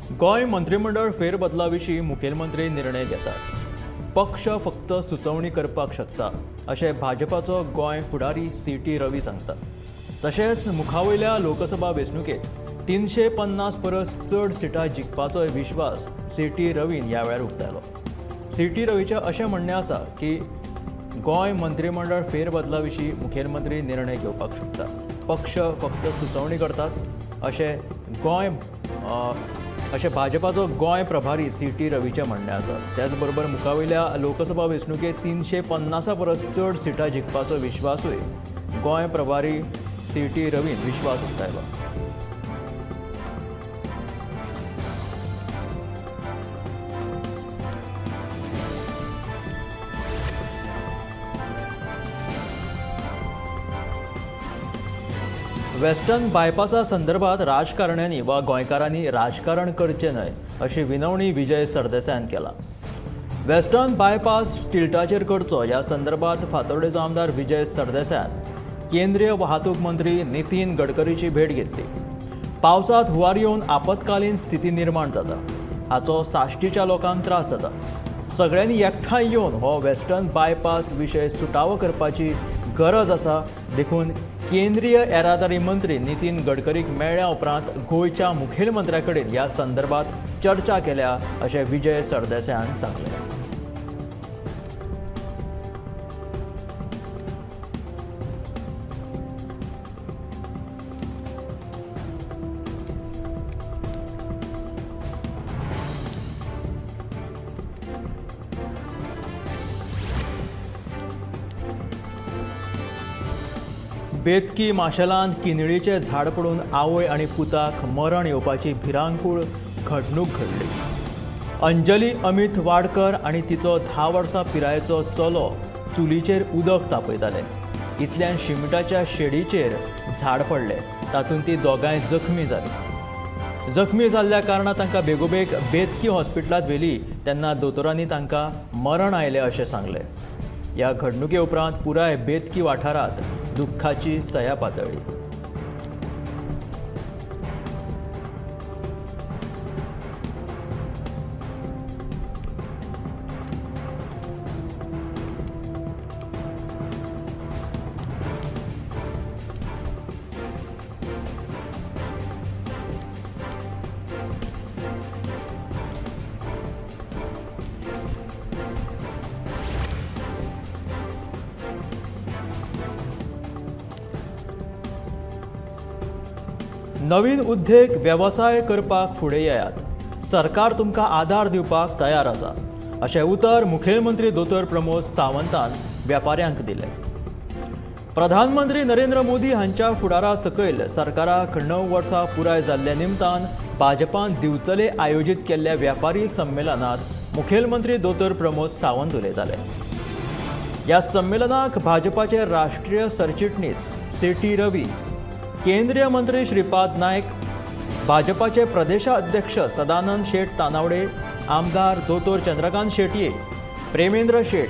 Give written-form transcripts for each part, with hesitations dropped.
गोंय मंत्रीमंडळ फेरबदला विशीं मुखेलमंत्री निर्णय घेतात. पक्ष फक्त सुचोवणी करपाक शकता अशें भाजपाचो गोंय फुडारी सी.टी. रवी सांगता. तशेंच मुखावयल्या लोकसभा वेंचणुकेंत 350 परस चड सिटां जिखपाचोय विश्वास सी.टी. रवीन ह्या वेळार उक्तायलो. सी.टी. रवीचें अशें म्हणणें आसा की गोंय मंत्रीमंडळ फेरबदला विशीं मुखेलमंत्री निर्णय घेवपाक शकता. पक्ष फक्त सुचोवणी करतात अशें गोंय अशें भाजपाचो गोंय प्रभारी सी.टी. रवीचें म्हणणें आसा. त्याच बरोबर मुखावयल्या लोकसभा वेंचणुकेंत 350 परस चड सिटां जिखपाचो विश्वासूय गोंय प्रभारी सी.टी. रवीन विश्वास उक्तायलो. वेस्टर्न बायपासा संदर्भात राजकारण्यांनी वा गोंयकारांनी राजकारण करचें न्हय अशी विनवणी विजय सरदेसायान केला. वेस्टर्न बायपास टिल्टाचेर करचो ह्या संदर्भात फातोर्डेचो आमदार विजय सरदेसायान केंद्रीय वाहतूक मंत्री नितीन गडकरीची भेट घेतली. पावसांत हुंवार येवन आपत्कालीन स्थिती निर्माण जाता, हाचो साश्टीच्या लोकांक त्रास जाता. सगळ्यांनी एकठांय येवन हो वेस्टर्न बायपास विशय सुटावो करपाची गरज आसा. देखून केंद्रीय येरादारी मंत्री नितीन गडकरीक मेळ्ळ्या उपरांत गोंयच्या मुखेलमंत्र्या कडेन ह्या संदर्भात चर्चा केल्या अशें विजय सरदेसायान सांगलें. बेतकी माशेलांत किनळीचें झाड पडून आवय आनी पुताक मरण येवपाची भिरांकूळ घडणूक घडली. अंजली अमित वाडकर आनी तिचो 10 वर्सां पिरायेचो चलो चुलीचेर उदक तापयताले. इतल्यान शिमिटाच्या शेडीचेर झाड पडलें, तातूंत ती दोगांय जखमी जालीं. जखमी जाल्ल्या कारणान तांकां बेगोबेग बेतकी हॉस्पिटलांत व्हेली तेन्ना दोतोरांनी तांकां मरण आयलें अशें सांगलें. ह्या घडणुके उपरांत पुराय बेतकी वाठारांत दुख्खाची सया पातळ्ळी. नवीन उद्देग वेवसाय करपाक फुडें येयात, सरकार तुमकां आदार दिवपाक तयार आसा अशें उतर मुखेलमंत्री दोतोर प्रमोद सावंतान वेपाऱ्यांक दिलें. प्रधानमंत्री नरेंद्र मोदी हांच्या फुडारा सकयल सरकाराक 9 वर्सां पुराय जाल्ल्या निमतान भाजपान दिवचले आयोजीत केल्ल्या वेपारी संमेलनात मुखेलमंत्री दोतोर प्रमोद सावंत उलयताले. ह्या संमेलनाक भाजपाचे राष्ट्रीय सरचिटणीस सी.टी. रवी, केंद्रीय मंत्री श्रीपाद नायक, भाजपाचे प्रदेशाध्यक्ष सदानंद शेट तानावडे, आमदार दोतोर चंद्रकांत शेटये, प्रेमेंद्र शेट,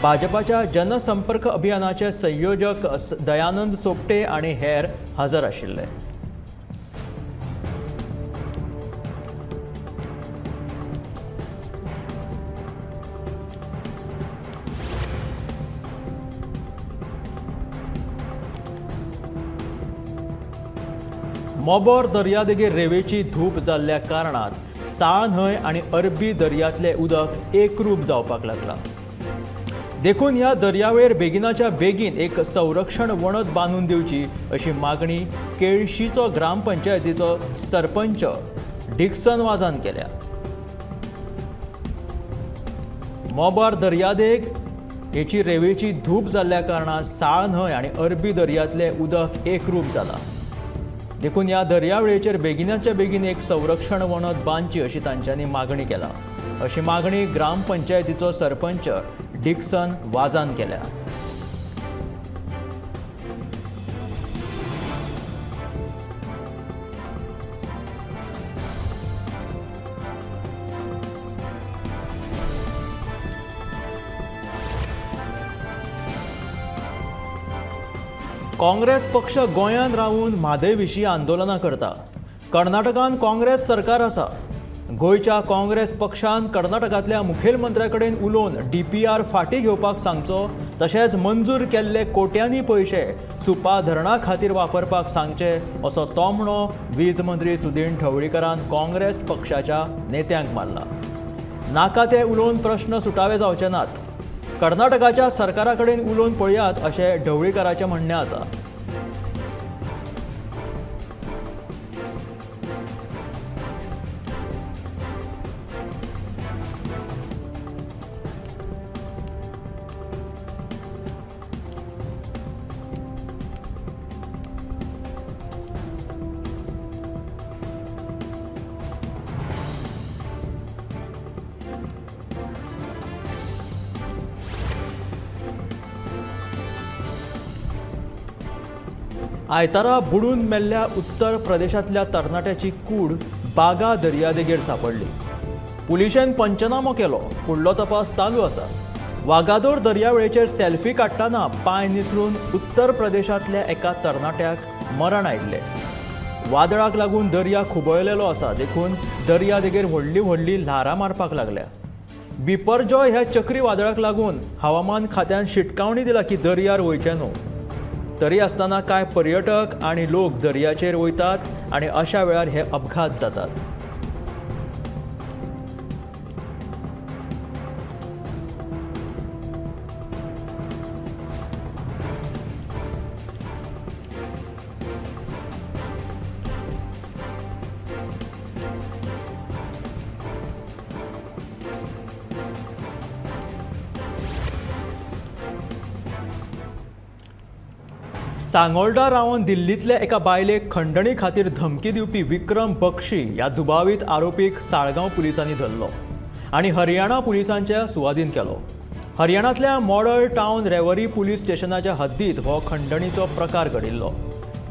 भाजपाच्या जनसंपर्क अभियानाचे संयोजक दयानंद सोपटे आनी हेर हजर आशिल्ले. मोबोर दर्यादेगेर रेवेची धूप जाल्ल्या कारणान साळ न्हंय आनी अरबी दर्यांतलें उदक एकरूप जावपाक लागलां. देखून ह्या दर्यावेर बेगिनाच्या बेगीन एक संरक्षण वणत बांदून दिवची अशी मागणी केळशीचो ग्रामपंचायतीचो सरपंच डिक्सन वाजान केल्या. मोबार दर्यादेग हेची रेवेची धूप जाल्ल्या कारणान साळ न्हंय आनी अरबी दर्यांतलें उदक एकरूप जालां. देखून ह्या दर्यावेळेचेर बेगिनाच्या बेगीन एक संरक्षण वणत बांदची अशी तांच्यांनी मागणी केला. अशी मागणी ग्रामपंचायतीचो सरपंच डिक्सन वाजान केल्या. काँग्रेस पक्ष गोंयांत रावन म्हादय विशीं आंदोलनां करता. कर्नाटकान काँग्रेस सरकार आसा. गोंयच्या काँग्रेस पक्षान कर्नाटकांतल्या मुखेलमंत्र्या कडेन उलोवन डीपीआर फाटीं घेवपाक सांगचो, तशेंच मंजूर केल्ले कोट्यांनी पयशे सुपा धरणा खातीर वापरपाक सांगचे असो तोमणो वीज मंत्री सुदीन ढवळीकरान काँग्रेस पक्षाच्या नेत्यांक मारला। नाका ते उलोवन प्रश्न सुटावे जावचे नात, कर्नाटकाच्या सरकारा कडेन उलोवन पळयात अशें ढवळीकराचें म्हणणें आसा। आयतारा बुडून मेल्ल्या उत्तर प्रदेशांतल्या तरणाट्याची कूड बागा दर्यादेगेर सांपडली। पुलिशेन पंचनामो केलो, फुडलो तपास चालू आसा। वागादोर दर्यावेळेचेर सेल्फी काडटना पांय निसरून उत्तर प्रदेशांतल्या एका तरणाट्याक मरण आयिल्लें। वादळाक लागून दर्या खुबळलेलो आसा, देखून दर्यादेगेर व्हडली व्हडली ल्हारां मारपाक लागल्या। बिपरजॉय ह्या चक्री वादळाक लागून हवामान खात्यान शिटकावणी दिला की दर्यार वयचें न्हू। तरी आसतना कांय पर्यटक आनी लोक दर्याचेर वयतात आनी अशा वेळार हे अपघात जातात। सांगोल्डा रावन दिल्लींतल्या एका बायलेक खंडणी खातीर धमकी दिवपी विक्रम बक्षी ह्या दुबावीत आरोपीक साळगांव पुलिसांनी धरलो आनी हरियाणा पुलिसांच्या सुवादीन केलो। हरियाणांतल्या मॉडल टावन रेवरी पुलीस स्टेशनाच्या हद्दीत हो खंडणीचो प्रकार घडिल्लो।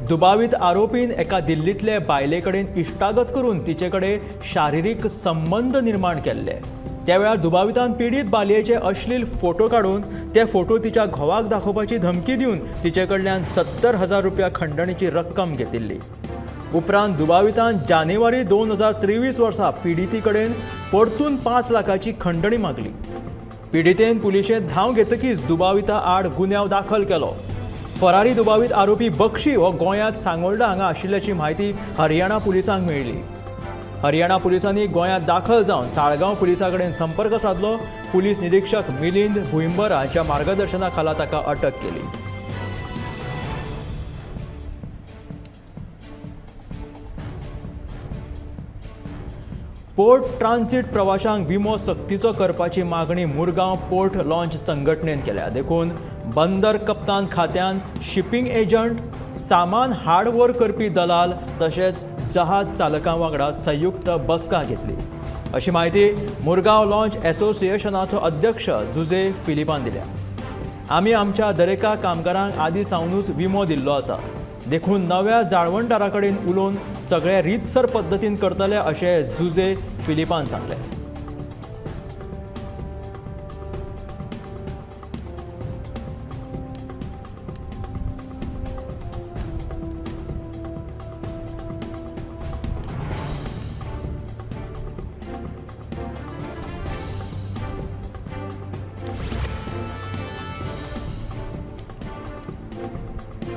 दुबावीत आरोपीन एका दिल्लींतले बायले कडेन इश्टागत करून तिचे कडेन शारिरीक संबंद निर्माण केल्ले। त्या वेळार दुबावितान पिडीत बालयेचे अश्लील फोटो काडून ते फोटो तिच्या घोवाक दाखोवपाची धमकी दिवन तिचे कडल्यान 70,000 रुपया खंडणीची रक्कम घेतिल्ली। उपरांत दुबावितान जानेवारी 2023 वर्सा पिडिती कडेन परतून 5 लाखाची खंडणी मागली। पिडितेन पुलिशेंत धांव घेतकीच दुबाविता आड गुन्यांव दाखल केलो। फरारी दुबावीत आरोपी बक्षी हो गोंयांत सांगोल्डा हांगा आशिल्ल्याची म्हायती हरियाणा पुलिसांक मेळ्ळी। हरियाणा पुलिसांनी गोंयांत दाखल जावन साळगांव पुलिसां कडेन संपर्क सादलो। पुलीस निरीक्षक मिलिंद भुईंबर हांच्या मार्गदर्शना खाला ताका अटक केली। पोर्ट ट्रान्सीट प्रवाशांक विमो सक्तीचो करपाची मागणी मुरगांव पोर्ट लॉन्च संघटनेन केल्या। देखून बंदर कप्तान खात्यान शिपिंग एजंट, सामान हाड व्हर करपी दलाल तशेंच जहाज चालकां वांगडा संयुक्त बसका घेतली, अशी म्हायती मुरगांव लॉन्च एसोसिएशनाचो अध्यक्ष जुजे फिलिपान दिल्या। आमी आमच्या दरेका कामगारांक आदी सावनूच विमो दिल्लो आसा, देखून नव्या जाळवणदारा कडेन उलोवन सगळे रितसर पद्दतीन करतले अशें जुजे फिलिपान सांगलें।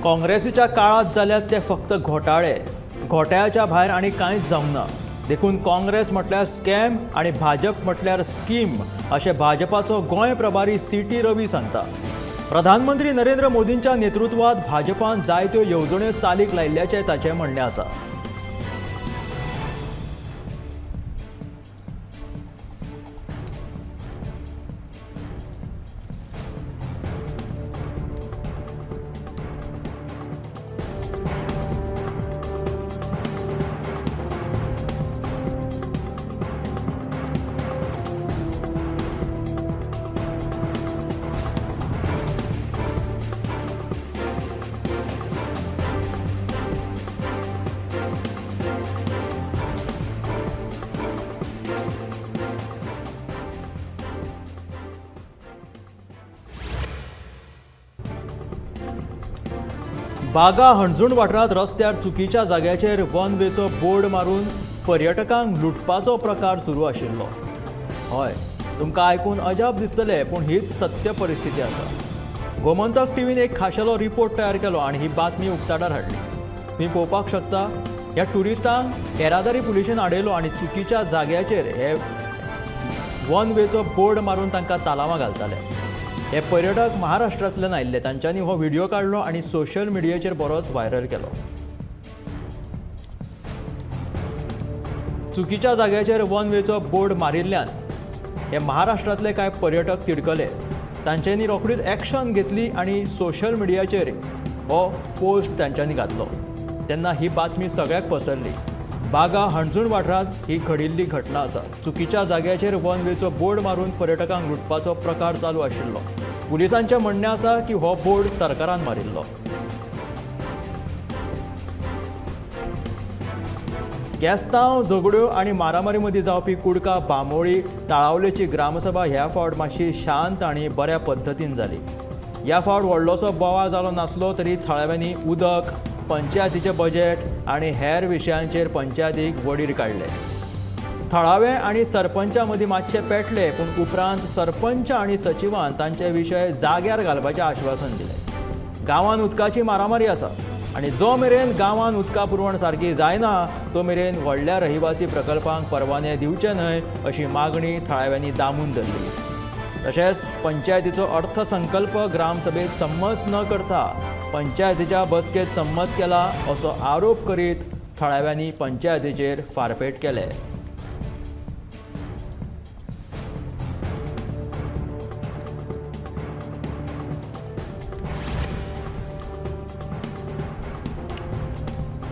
काँग्रेसीच्या काळात जाल्यात ते फक्त घोटाळे, घोटाळ्याच्या भायर आनी कांयच जावंक ना। देखून काँग्रेस म्हटल्यार स्कॅम आनी भाजप म्हटल्यार स्कीम अशें भाजपाचो गोंय प्रभारी सी.टी. रवी सांगता। प्रधानमंत्री नरेंद्र मोदींच्या नेतृत्वात भाजपान जायत्यो येवजण्यो चालीक लायिल्ल्याचें ताचें म्हणणें आसा। बागा हणजूण वाठारांत रस्त्यार चुकीच्या जाग्याचेर वन वेचो बोर्ड मारून पर्यटकांक लुटपाचो प्रकार सुरू आशिल्लो. हय, तुमकां आयकून अजाप दिसतलें, पूण हीच सत्य परिस्थिती आसा. गोमंतक टीव्हीन एक खाशेलो रिपोर्ट तयार केलो आनी ही बातमी उक्ताडार हाडली. तुमी पळोवपाक शकता, ह्या ट्युरिस्टांक येरादारी पुलिशेन आडयलो आनी चुकीच्या जाग्याचेर हे वन वेचो बोर्ड मारून तांकां तालावां घालताले. हे पर्यटक महाराष्ट्रांतल्यान आयिल्ले. तांच्यांनी हो व्हिडिओ काडलो आनी सोशल मिडियाचेर बरोच व्हायरल केलो. चुकीच्या जाग्याचेर वन वेचो बोर्ड मारिल्ल्यान हे महाराष्ट्रांतले कांय पर्यटक तिडकले. तांच्यांनी रोखडीच एक्शन घेतली आनी सोशल मिडियाचेर हो पोस्ट तांच्यांनी घातलो. तेन्ना ही बातमी सगळ्याक पसरली. बागा हणजूण वाठारांत ही घडिल्ली घटना आसा. चुकीच्या जाग्याचेर वन वेचो बोर्ड मारून पर्यटकांक लुटपाचो प्रकार चालू आशिल्लो. पुलिसांचें म्हणणें आसा की हो बोर्ड सरकारान मारिल्लो. केस्तांव झगड्यो आनी मारामारी मदीं जावपी कुडका बांबोळी ताळावलेची ग्रामसभा ह्या फावट मातशी शांत आनी बऱ्या पद्दतीन जाली. ह्या फावट व्हडलोसो बोवाळ जालो नासलो तरी थळाव्यांनी उदक, पंचायतीचें बजेट आनी हेर विशयांचेर पंचायतीक वडीर काडले. थळावे आनी सरपंचा मदीं मातशे पेटले, पूण उपरांत सरपंच आनी सचिवान तांचे विशय जाग्यार घालपाचें आश्वासन दिलें. गांवांत उदकाची मारामारी आसा आनी जो मेरेन गांवांत उदका पुरवण सारकी जायना तो मेरेन व्हडल्या रहिवासी प्रकल्पांक परवाने दिवचे न्हय अशी मागणी थळाव्यांनी दामून धरली. तशेंच पंचायतीचो अर्थसंकल्प ग्रामसभेत संमत न करता पंचायतीच्या बसकेत संमत केला असो आरोप करीत थळाव्यांनी पंचायतीचेर फारपेट केले.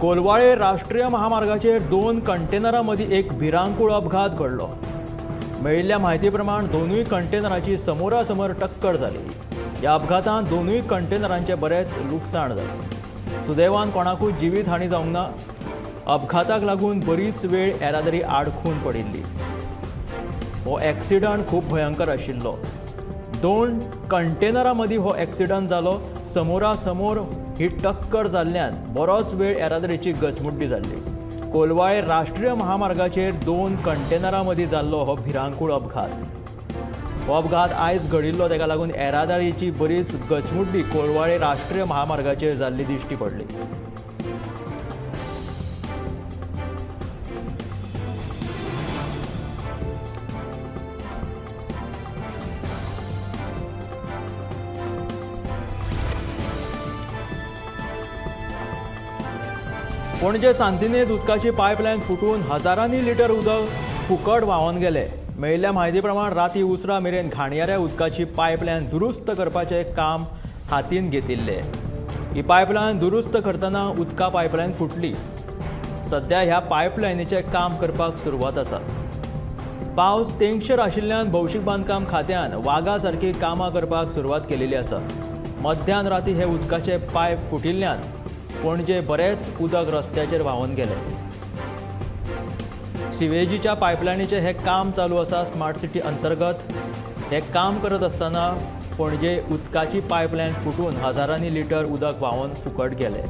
कोलवाळे राष्ट्रीय महामार्गाचेर 2 कंटेनरां मदीं एक भिरांकूळ अपघात घडलो. मेळिल्ल्या म्हायती प्रमाण दोनूय कंटेनरांची समोरासमोर टक्कर जाली. ह्या अपघातांत दोनूय कंटेनरांचें बरेंच लुकसाण जालें. सुदैवान कोणाकूय जिवीत हानी जावंक ना. अपघाताक लागून बरीच वेळ येरादारी आडखून पडिल्ली. हो एक्सिडंट खूब भयंकर आशिल्लो. 2 कंटेनरां मदीं हो एक्सिडंट जालो. समोरासमोर ही टक्कर जाल्ल्यान बरोच वेळ येरादारीची गचमुड्डी जाल्ली. कोलवाळे राष्ट्रीय महामार्गाचेर 2 कंटेनरां मदीं जाल्लो हो भिरांकूळ अपघात. हो अपघात आयज घडिल्लो, ताका लागून येरादारीची बरीच गचमुड्डी कोलवाळे राष्ट्रीय महामार्गाचेर जाल्ली दिश्टी पडली. पणजे सांतिनेज उदकाची पायपलायन फुटून हजारांनी लिटर उदक फुकट व्हांवन गेले. मेळिल्ल्या म्हायती प्रमाण राती उसरां मेरेन घाणयाऱ्या उदकाची पायपलायन दुरुस्त करपाचें काम हातीन घेतिल्लें. ही पायपलायन दुरुस्त करतना उदका पायपलायन फुटली. सध्या ह्या पायपलायनीचें काम करपाक सुरवात आसा. पावस तेंगशेर आशिल्ल्यान भौशीक बांदकाम खात्यान वागा सारकी कामां करपाक सुरवात केलेली आसा. मध्यान राती हे उदकाचे पायप फुटिल्ल्यान पणजे बरेंच उदक रस्त्याचेर व्हांवन गेलें. सिवेजीच्या पायपलायनीचें हें काम चालू आसा. स्मार्ट सिटी अंतर्गत हें काम करत आसतना पणजे उदकाची पायपलायन फुटून हजारांनी लिटर उदक व्हांवन फुकट गेलें.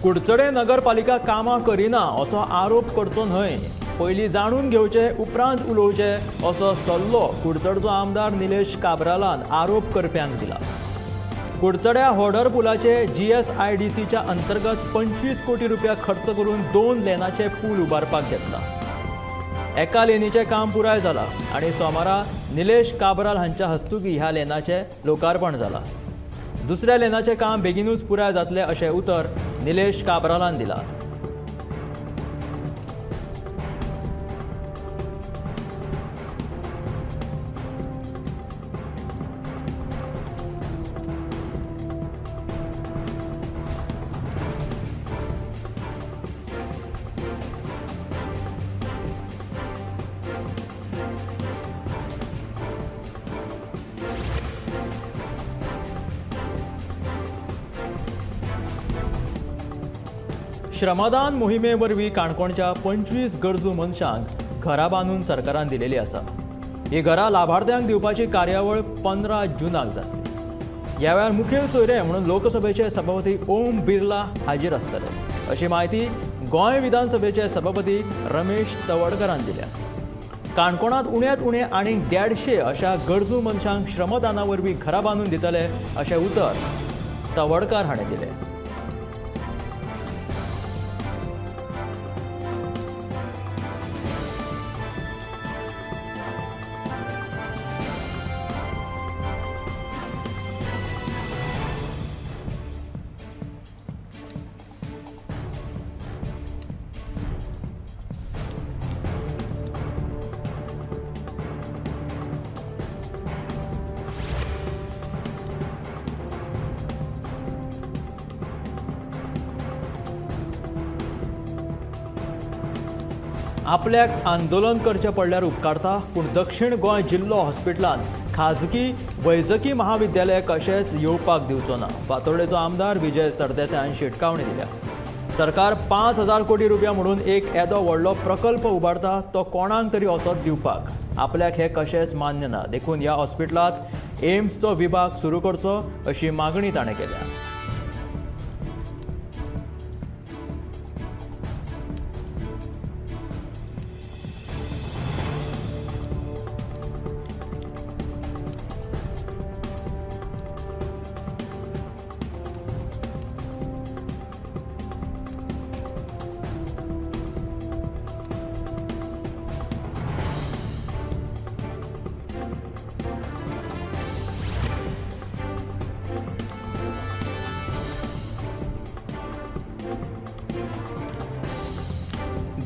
कुडचडे नगरपालिका कामां करिना असो आरोप करचो न्हय, पयलीं जाणून घेवचें उपरांत उलोवचें असो सल्लो कुडचडचो आमदार निलेश काब्रालान आरोप करप्यांक दिला. कुडचड्या होडर पुलाचे GSIDCच्या अंतर्गत 25 कोटी रुपया खर्च करून 2 लेनाचे पूल उबारपाक घेतला. एका लेनीचें काम पुराय जालां आनी सोमारा निलेश काब्राल हांच्या हस्तुकी ह्या लेनाचें लोकार्पण जालां. दुसऱ्या लेनाचें काम बेगीनूच पुराय जातलें अशें उतर निलेश काब्रालान दिला. श्रमदान मोहिमे वरवीं काणकोणच्या 25 गरजू मनशांक घरां बांदून सरकारान दिलेली आसा। ही घरां लाभार्थ्यांक दिवपाची कार्यावळ 15 जूनाक जातली। ह्या वेळार मुखेल सोयरे म्हणून लोकसभेचे सभापती ओम बिर्ला हाजीर आसतले अशी म्हायती गोंय विधानसभेचे सभापती रमेश तवडकरान दिल्या। काणकोणांत उण्यांत उणें आनी 150 अशा गरजू मनशांक श्रमदाना वरवीं घरां बांदून दितले अशें उतर तवडकार हाणें दिलें। आपल्याक आंदोलन करचें पडल्यार उपकारता, पूण दक्षिण गोंय जिल्लो हॉस्पिटलांत खाजगी वैजकी महाविद्यालय कशेंच येवपाक दिवचो ना। फातोर्डेचो आमदार विजय सरदेसायान शिटकावणी दिल्या। सरकार 5000 कोटी रुपया म्हणून एक येदो व्हडलो प्रकल्प उबारता तो कोणाक तरी वचत दिवपाक आपल्याक हें कशेंच मान्य ना, देखून ह्या हॉस्पिटलांत एम्सचो विभाग सुरू करचो अशी मागणी ताणें केल्या।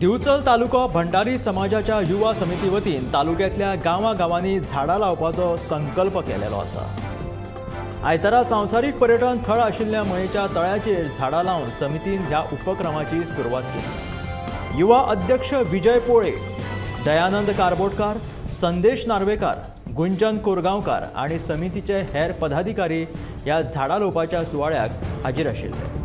दिवचल तालुको भंडारी समाजाच्या युवा समिती वतीन तालुक्यांतल्या गांवागांवांनी झाडां लावपाचो संकल्प केलेलो आसा। आयतारा संवसारीक पर्यटन थळ आशिल्ल्या मयेच्या तळ्याचेर झाडां लावन समितीन ह्या उपक्रमाची सुरवात केली। युवा अध्यक्ष विजय पोळे, दयानंद कारबोटकार, संदेश नार्वेकार, गुंजन कोरगांवकार आनी समितीचे हेर पदाधिकारी ह्या झाडां लावपाच्या सुवाळ्याक हाजीर आशिल्ले।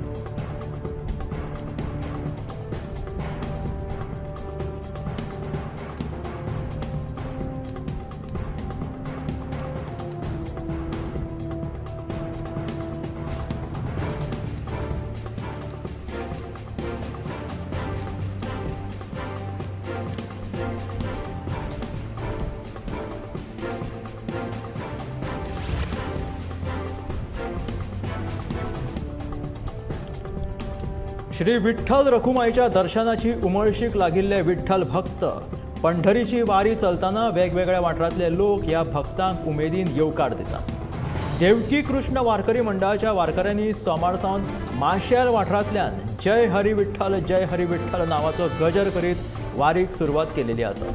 श्री विठ्ठल रखुमाईच्या दर्शनाची उमळशीक लागिल्ले विठ्ठल भक्त पंढरीची वारी चलतना वेगवेगळ्या वाठारांतले लोक ह्या भक्तांक उमेदीन येवकार दितात। देवकी कृष्ण वारकरी मंडळाच्या वारकऱ्यांनी सोमार सावन माशेल वाठारांतल्यान जय हरी विठ्ठल जय हरी विठ्ठल नावाचो गजर करीत वारीक सुरवात केलेली आसा।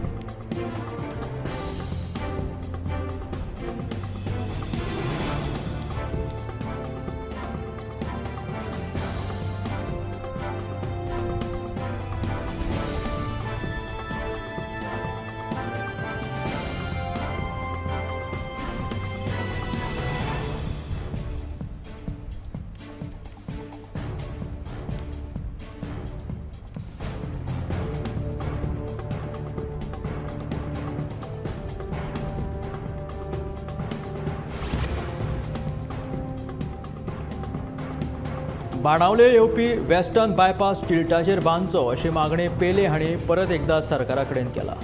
बाणावले येवपी वेस्टर्न बायपास टिल्टाचेर बांदचो अशी मागणी पेले हांणी परत एकदा सरकारा कडेन केला।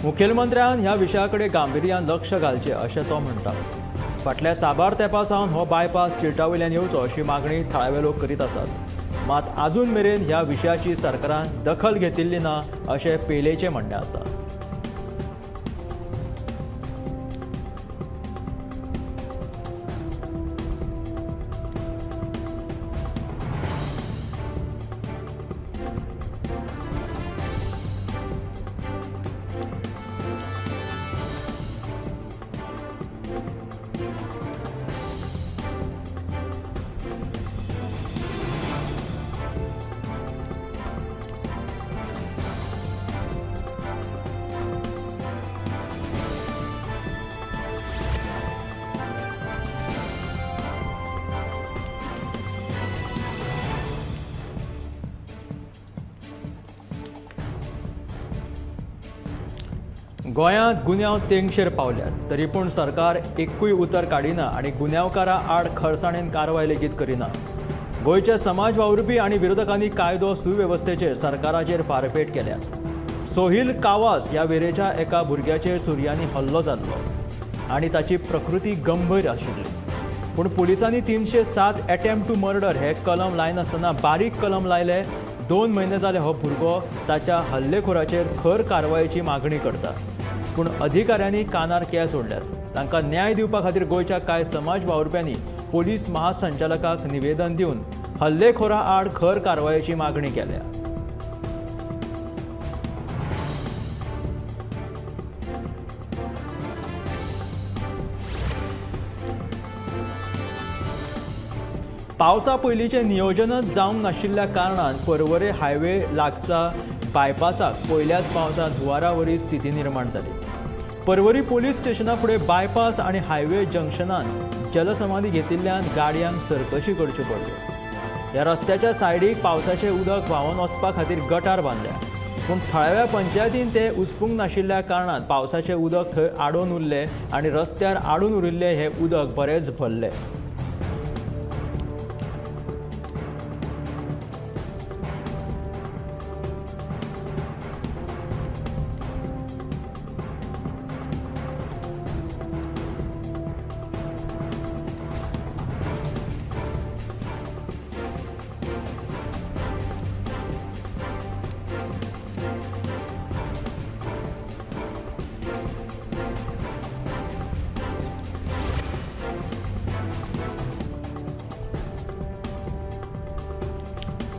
मुखेलमंत्र्यान ह्या विशया कडेन गांभिर्यान लक्ष घालचें अशें तो म्हणटा। फाटल्या साबार तेंपा सावन हो बायपास टिल्टा वयल्यान येवचो अशी मागणी थळावे लोक करीत आसात, मात आजून मेरेन ह्या विशयाची सरकारान दखल घेतिल्ली ना अशें पेलेचें म्हणणें आसा। गोंयांत गुन्यांव तेंगशेर पावल्यात तरी पूण सरकार एकूय उतर काडिना आनी गुन्यांवकारां आड खरसाणेन कारवाय लेगीत करिना. गोंयचे समाज वावुरपी आनी विरोधकांनी कायदो सुवेवस्थेचेर सरकाराचेर फारपेट केल्यात. सोहिल कावास ह्या वेरेच्या एका भुरग्याचेर सुर्यांनी हल्लो जाल्लो आनी ताची प्रकृती गंभीर आशिल्ली. पूण पुलिसांनी 307 एटेम्प्ट टू मर्डर हे कलम लायनासतना बारीक कलम लायले. 2 म्हयने जाले हो भुरगो ताच्या हल्लेखोराचेर खर कारवायेची मागणी करता, पूण अधिकाऱ्यांनी कानार केंस ओडल्यात. तांकां न्याय दिवपा खातीर गोंयच्या कांय समाज वावुरप्यांनी पोलीस महासंचालकाक निवेदन दिवन हल्लेखोरा आड खर कारवायेची मागणी केल्या. पावसा पयलींचें नियोजनच जावंक नाशिल्ल्या कारणान पर्वरे हायवे लागचा बायपासाक पयल्याच पावसांत हुंवारा वरी स्थिती निर्माण जाली. पर्वरी पोलीस स्टेशना फुडें बायपास आनी हायवे जंक्शनान जलसमाधी घेतिल्ल्यान गाडयांक सरकशी करच्यो पडल्यो. ह्या रस्त्याच्या सायडीक पावसाचें उदक व्हांवन वचपा खातीर गटार बांदल्या, पूण थळाव्या पंचायतीन ते उसपूंक नाशिल्ल्या कारणान पावसाचें उदक थंय आडोवन उरलें आनी रस्त्यार आडून उरिल्लें हें उदक बरेंच भरलें.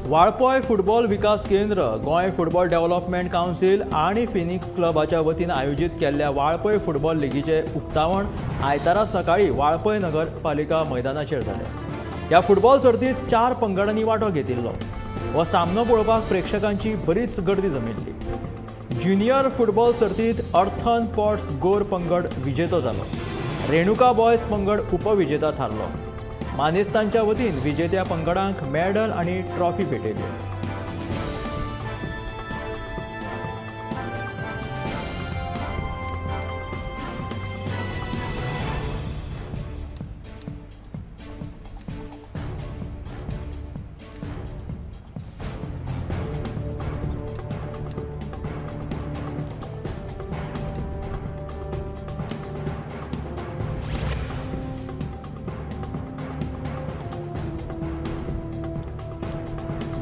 वाळपय फुटबॉल विकास केंद्र, गोंय फुटबॉल डेव्हलपमेंट कावन्सील आनी फिनिक्स क्लबाच्या वतीन आयोजीत केल्ल्या वाळपय फुटबॉल लिगीचें उक्तावण आयतारा सकाळीं वाळपय नगरपालिका मैदानाचेर जालें. ह्या फुटबॉल सर्तींत 4 पंगडांनी वांटो घेतिल्लो. हो सामनो पळोवपाक प्रेक्षकांची बरीच गर्दी जमिल्ली. ज्युनियर फुटबॉल सर्तींत अर्थन पॉट्स गोर पंगड विजेतो जालो. रेणुका बॉयज पंगड उपविजेता थारलो. मानेस्तांच्या वतीन विजेत्या पंगडांक मेडल आनी ट्रॉफी भेटयली.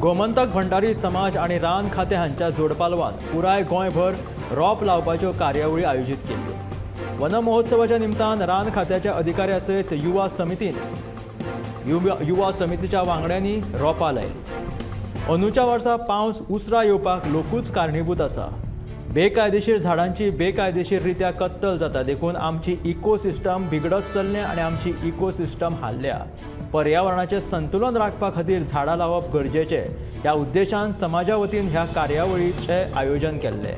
गोमंतक भंडारी समाज आनी रान खातें हांच्या जोडपालवान पुराय गोंयभर रोप लावपाच्यो कार्यावळी आयोजीत केल्ल्यो. वन महोत्सवाच्या निमतान रान खात्याच्या अधिकाऱ्या सयत युवा समितीच्या वांगड्यांनी रोपां लायली. अंदूच्या वर्सा पावस उसरा येवपाक लोकूच कारणीभूत आसा. बेकायदेशीर झाडांची बेकायदेशीर रित्या कत्तल जाता, देखून आमची इकोसिस्टम बिगडत चल्ल्या आनी आमची इकोसिस्टम हाल्ल्या. पर्यावरणाचें संतुलन राखपा खातीर झाडां लावप गरजेचें. ह्या उद्देशान समाजा वतीन ह्या कार्यावळीचें आयोजन केल्लें.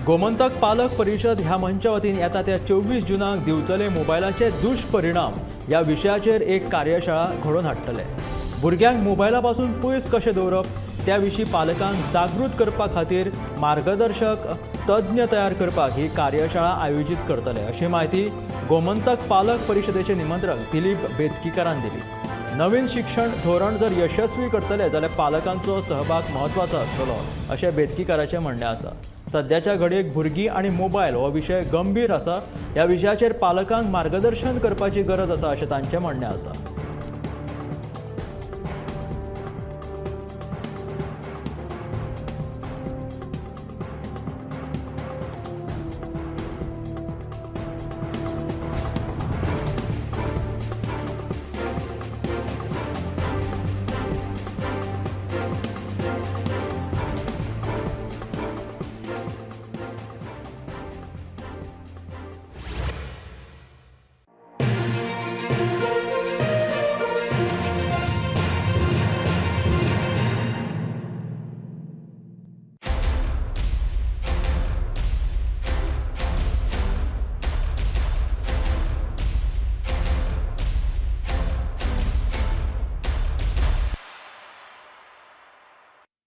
गोमंतक पालक परिशद ह्या मंचा वतीन येता त्या 24 जूनाक दिवचले मोबायलाचे दुश्परिणाम ह्या विशयाचेर एक कार्यशाळा घडोवन हाडटले. भुरग्यांक मोबायला पासून पयस कशें दवरप त्या विशीं पालकांक जागृत करपा खातीर मार्गदर्शक तज्ञ तयार करपाक ही कार्यशाळा आयोजीत करतले, अशी म्हायती गोमंतक पालक परिशदेचे निमंत्रक दिलीप बेतकीकारान दिली. नवीन शिक्षण धोरण जर यशस्वी करतले जाल्यार पालकांचो सहभाग म्हत्वाचो आसतलो अशें बेतकीकाराचें म्हणणें आसा. सद्याच्या घडयेक भुरगीं आनी मोबायल हो विशय गंभीर आसा. ह्या विशयाचेर पालकांक मार्गदर्शन करपाची गरज आसा अशें तांचें म्हणणें आसा.